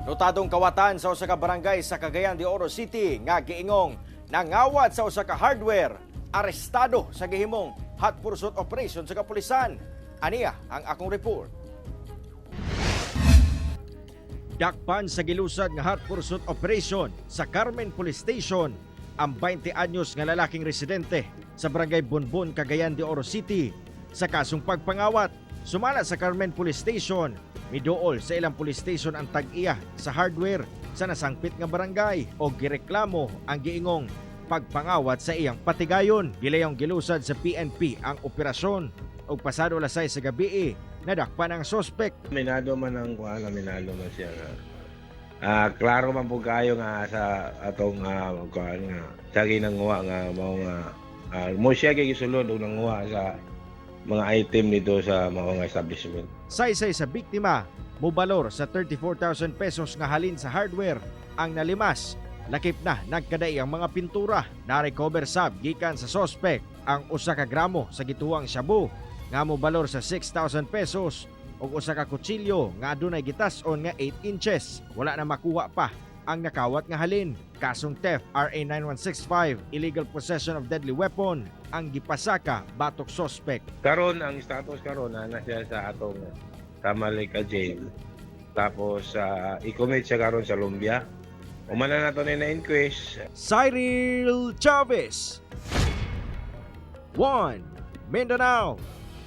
Notadong kawatan sa usa ka barangay sa Cagayan de Oro City nga giingong nangawat sa usa ka hardware, arestado sa gihimong hot pursuit operation sa kapulisan. Aniya ang akong report. Dakpan sa gilusad nga hot pursuit operation sa Carmen Police Station ang 20 anyos nga lalaking residente sa Barangay Bonbon, Cagayan de Oro City sa kasong pagpangawat. Sumala sa Carmen Police Station, miduol sa ilang police station ang tag-iya sa hardware sa nasangpit nga barangay o gireklamo ang giingong pagpangawat sa iyang patigayon. Gilayong gilusad sa PNP ang operasyon ug pasado alas 6 sa gabi nadakpan ang sospek. Aminado man ang kuan, aminado man siya nga. Klaro man po kayo nga sa atong kuan nga sa ginanguha nga mao nga mo siya kay gisulod og nanguha sa mga item nito sa mao nga establishment. Saysay sa biktima, mubalor sa 34,000 pesos nga halin sa hardware ang nalimas. Lakip na nagkaday ang mga pintura. Na-recover sab gikan sa sospek ang usa ka gramo sa gituwang shabu nga mobalor sa 6,000 pesos ug usa ka kutsilyo nga adunay gitas-on nga 8 inches. Wala na makuha pa ang nakawat nga halin. Kasong theft, RA 9165, illegal possession of deadly weapon ang gipasaka batok sospek. Karon, ang status karon, na siya sa atong Zamalek Jail. Tapos i-commit siya karon sa Lumbia. Umana na to ni na inquest. Cyril Chavez. 1 Mindanao.